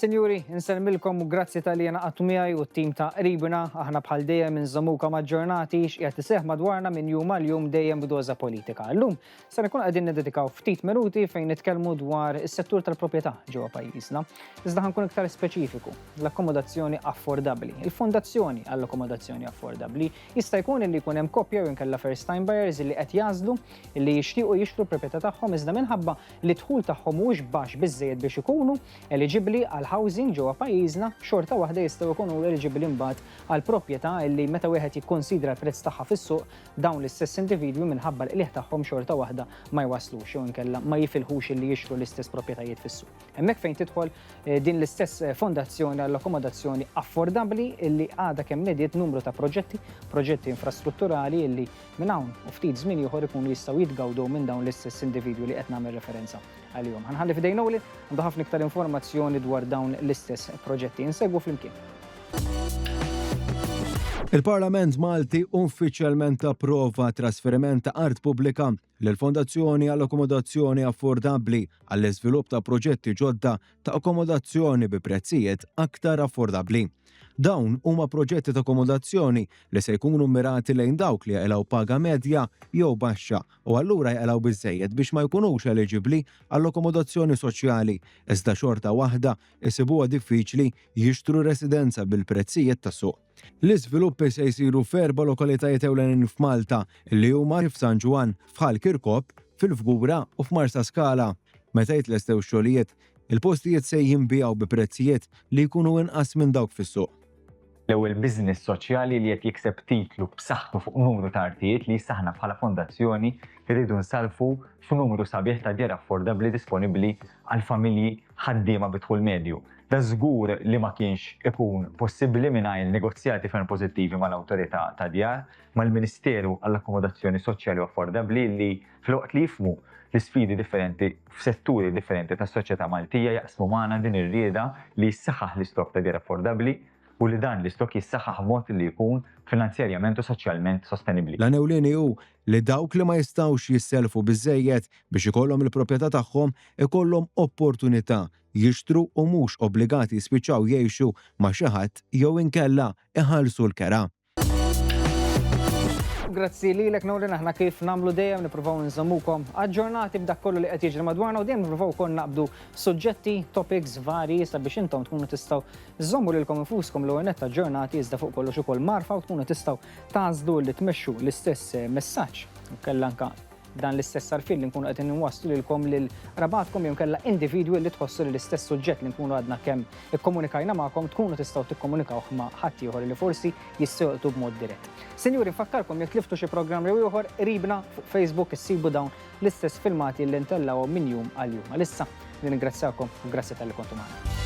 Sinjuri, insellmilkom u grazzi talli ingħaqadtu miegħi u t-tim ta' Qribna. Aħna bħal dejjem inżommukom aġġornati x'qiegħed iseħħ madwarna minn jum għal jum dejjem b'doża politika. Illum se nkun qegħdin niddedikaw ftit minuti fejn nitkellmu dwar is-settur tal-proprjetà ġewwa pajjiżna. Iżda ħa nkun iktar speċifiku, l-akkomodazzjoni affordabbli. Il-Fondazzjoni għall-Akkomodazzjoni Affordabbli jista' jkun li jkun hemm koppja jew inkella first time buyers li qed jagħżlu li jixtiequ jixtru l-proprjetà tagħhom iżda minħabba li d-dħul tagħhom mhuwiex baxx biżżejjed biex ikunu eliġibbli għal housing ġewwa pajjiżna, xorta waħda jistgħu jkunu eliġibbli mbagħad għal proprjetà li meta wieħed jikkunsidra l-prezz tagħha fis-suq, dawn l-istess individwi minħabba l-qligħ tagħhom xorta waħda ma jwasslux jew inkella ma jifilħux illi jixtru l-istess proprjetajiet fis-suq. Hemmhekk fejn tidħol din l-istess fondazzjoni għall-akkomodazzjoni affordabbli illi għadha kemm nediet numru ta' proġetti, proġetti infrastrutturali illi Minn hawn u ftit żmien ieħor ikunu jistgħu jitgawdew minn dawn l-istess individwi li qed nagħmel referenza għalihom. Ħa nħalli f'idejn Nolan, għandu ħafna iktar informazzjoni dwar dawn l-istess proġetti. Insegwu flimkien. Il-Parlament Malti uffiċjalment approva trasferiment ta' art pubblika lill-Fondazzjoni għal Akkomodazzjoni Affordabbli għall-iżvilupp ta' proġetti ġodda ta' akkomodazzjoni bi prezzijiet aktar affordabbli. Dawn huma proġetti ta' akkomodazzjoni li se jkunu mmirati lejn dawk li jaqilgħu paga medja jew baxxa u allura jaqilgħu biżżejjed biex ma jkunux eliġibbli għall-akkomodazzjoni soċjali iżda xorta waħda jsibuha diffiċli jixtru residenza bil-prezzijiet tas-suq. L-iżviluppi se jsiru f'erba' lokalitajiet ewlenin f'Malta li huma f'San Ġwann, f'Ħal Kirkop, fil-Fgura u f'Marsaskala. Meta jitlestew x-xogħlijiet, il-postijiet se jinbiegħu bi prezzijiet li jkunu inqas minn dawk fis-suq. L-ewwel business soċjali li qed jikseb titlu b'saħħtu fuq numru ta' artijiet li issa aħna bħala fondazzjoni rridu nsarrfu f'numru sabiħ ta' djar affordabbli disponibbli għal familji ħaddiema bi dħul medju. Dan żgur li ma kienx ikun possibbli mingħajr negozjati ferm pożittivi mal-Awtorità tad-Djar, mal-Ministeru għall-Akkomodazzjoni Soċjali u Affordabbli li filwaqt li jifhmu l-isfidi differenti f'setturi differenti tas-soċjetà Maltija jaqsmu magħna din ir-rieda li jissaħħaħ l-istokk ta' djar affordabbli u li dan l-istokk jissaħħaħ b'mod li jkun finanzjarjament u soċjalment sostenibbli. L-għan ewlieni hu li dawk li ma jistgħux jissellfu biżżejjed biex ikollhom il-proprjetà tagħhom ikollhom opportunità jixtru u mhux obbligati jispiċċaw jgħixu ma' xi ħadd jew inkella iħallsu l-kera. Grazzi lilek Nolan, aħna kif nagħmlu dejjem nippruvaw nżommukom aġġornati b'dak kollu li qed jiġri madwarna u dejjem nippruvaw ukoll naqbdu suġġetti, topics varji sabiex intom tkunu tistgħu żommu lilkom infuskom l-ewwel nett aġġornati iżda fuq kollox ukoll marfa u tkunu tistgħu tagħżlu li tmexxu l-istess messaġġ kellha anka Dan l-istess għarfien li nkunu qegħdin inwasslu lilkom lil qrabatkom jew inkella individwi li tħossu li l-istess suġġett li nkunu għadna kemm ikkomunikajna magħkom tkunu tistgħu tikkomunikawh ma' ħaddieħor li forsi jista' jolqtu b'mod dirett. Sinjuri nfakkarkom jekk tliftu xi programm jew ieħor qribna fuq Facebook issibu dawn l-istess filmati li ntellgħuhom minn jum għal jum. Għalissa nirringrazzjakom u grazzi talli kontu magħna.